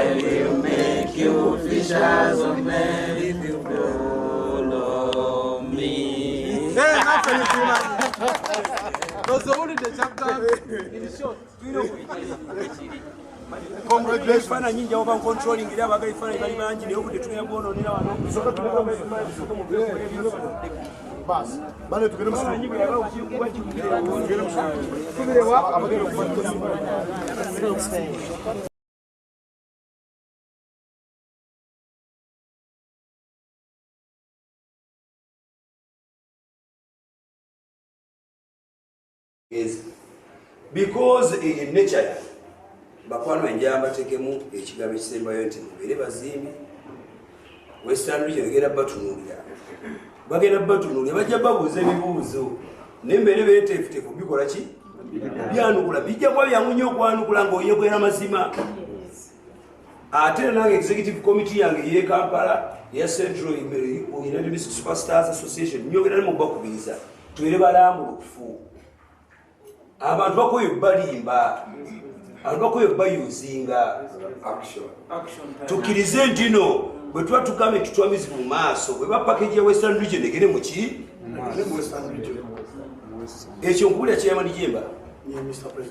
I will make you fishers of men if you follow me. Ebifaananyi njawo bancontrolling era abagala ebifaananyi bali bangi naye obudde tugenda bwonoonera wano. Basi bale tugende mu is because in nature yange bakwano bange mbatekemu ekigambo ekisembayo nti mubeere bazimbi. Western Region egenda batunuulira, bagenda batunuulira, bajja babuuza ebibuuzo naye mbeere beeteefuteefu bikola ki byanukula, bijja kuba byangu nnyo okwanukula ng'oyogera mazima. Ate nange executive committee yange ye Kampala eya Central United Music Superstars Association nyogera ne mubakubiriza tubeere balambulukufu. Abantu bakoye balimba, abantu bakoye bayuzinga. Tukkirize nti no bwe tuba tugambye tutwa mizibu mu maaso, bwe ba package ya Western Region egere muki ekyo nkubulira chairman Jemba,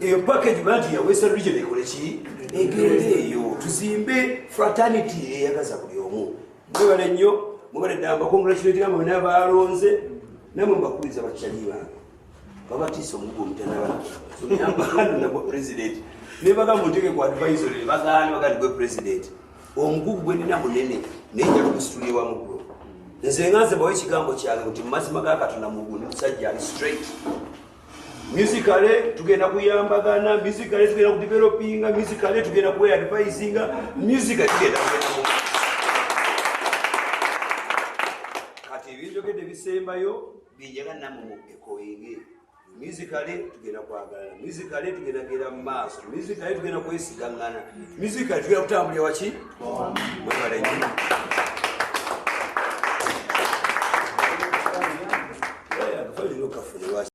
eyo package banti ya Western Region ekole ki egende eyo, tuzimbe fraternity eyagaza buli omu. Mwebale nnyo, mwebale ddala, mbacongratulate nga mwena balonze, namwe mbakubiriza bakyali bange babatiisa omugugu omutanabana president nebaga munteke ku advisory bagaana bagandi gwe president omugugu gwe nina munene naye nja kugusitulira wamu gwo. Nze nga nze mbawa ekigambo kyange nti mu mazima ga Katonda mugugu ndi musajja ali straight. Musically tugenda kuyambagana, musically tugenda kudevelopinga, musically tugenda kuwe advisinga, musically tugenda kugenda mu kati ebinjogedde bisembayo binjaga namwe mu ekoyinge. Musically tugenda kwagalana, musically tugenda genda mu maaso, musically tugenda kwesigangana, musically tugenda kutambulira waki. Mwebale nnyo. Akafaananyi kafune lwaki?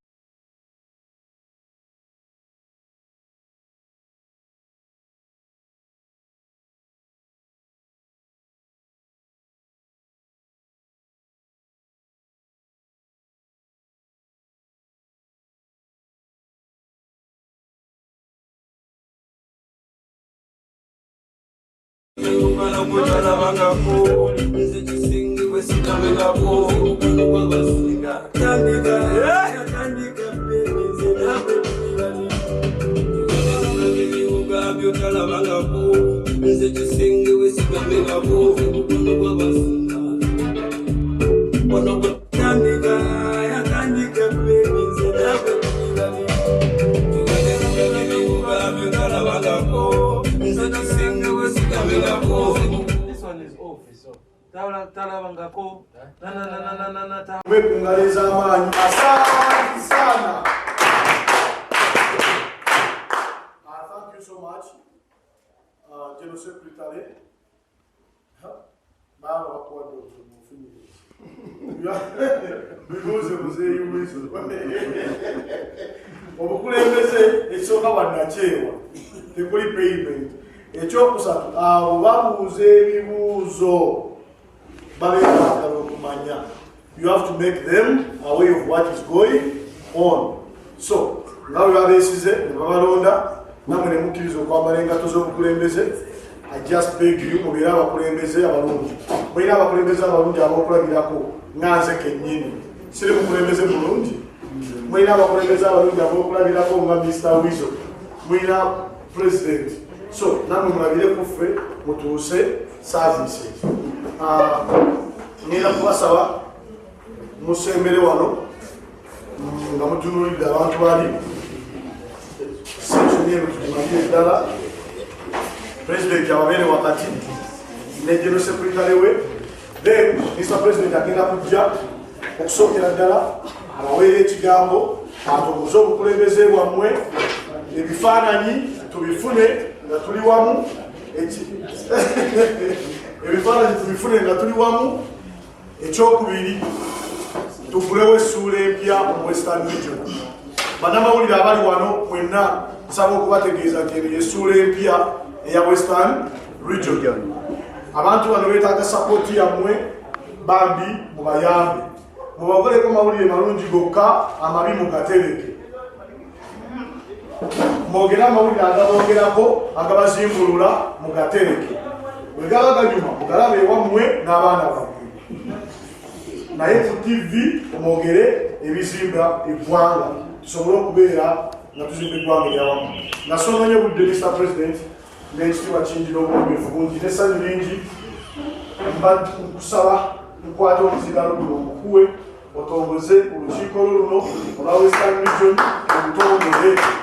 Nze kisingi bwe sitamegako tandika tandika baby, nze nawe byo talabangako, nze kisingi bwe sitamegako tandika yatandika baby, nze nawe byo talabangako, nze kisingi bwe sitamegako. This one is off, so talabangako na na na na na na ta Mwe ku ngalo ez'amaanyi, asante sana. Thank you so much, General Secretary. Baba bakuwadde omulimu ofunyiriza bibuuze muzeeyi Wizo. Obukulembeze ekisooka bwannakyewa, tekuli payment. Ekyokusatu, abo babuuza ebibuuzo babeera baagala okumanya. You have to make them aware of what is going on. So nga bwe babeesize ne babalonda, namwe ne mukkiriza okwambala engatto z'obukulembeze, I just beg you mubeere abakulembeze abalungi. Mulina abakulembeze abalungi ab'okulabirako nga nze kennyini. Siri mukulembeze mulungi? Mulina abakulembeze abalungi ab'okulabirako nga Mr Wizo, mulina president. So namwe mulabire ku ffe mutuuse services. Ngenda kubasaba musembere wano nga mutunuulidde abantu bali section eno tugimalire ddala. President ababeere wakati ne general secretary we. Then Mr President agenda kujja okusookera ddala abaweera ekigambo atubuuze obukulembeze bwammwe, ebifaananyi tubifune nga tuli wamu, ebifaananyi tubifune nga tuli wamu. Ekyokubiri, tugulewo essuula empya mu Western Region. Bannamawulire abali wano mwenna, nsaba okubategeeza nti eno yessuula empya eya Western. Region. Abantu bano beetaaga sapooti yammwe, bambi mubayambe, mubakoleko mawulire malungi gokka, amabi mugatereke. Mwogere amawulire agaboogerako, agabazimbulula, mugatereke. Bwe gaba ganyuma, mugalabe ewammwe n'abaana bammwe, naye ku TV mwogere ebizimba eggwanga, tusobole okubeera nga tuzimba eggwanga eryawamu. Nga sononye budde, Mr President, n'ekitiibwa kingi n'obuwombeefu bungi n'essanyu lingi, mba nkusaba nkwate omuzigalo guno omukuwe, otongoze olukiiko lwo luno olwa Western Region obutongole.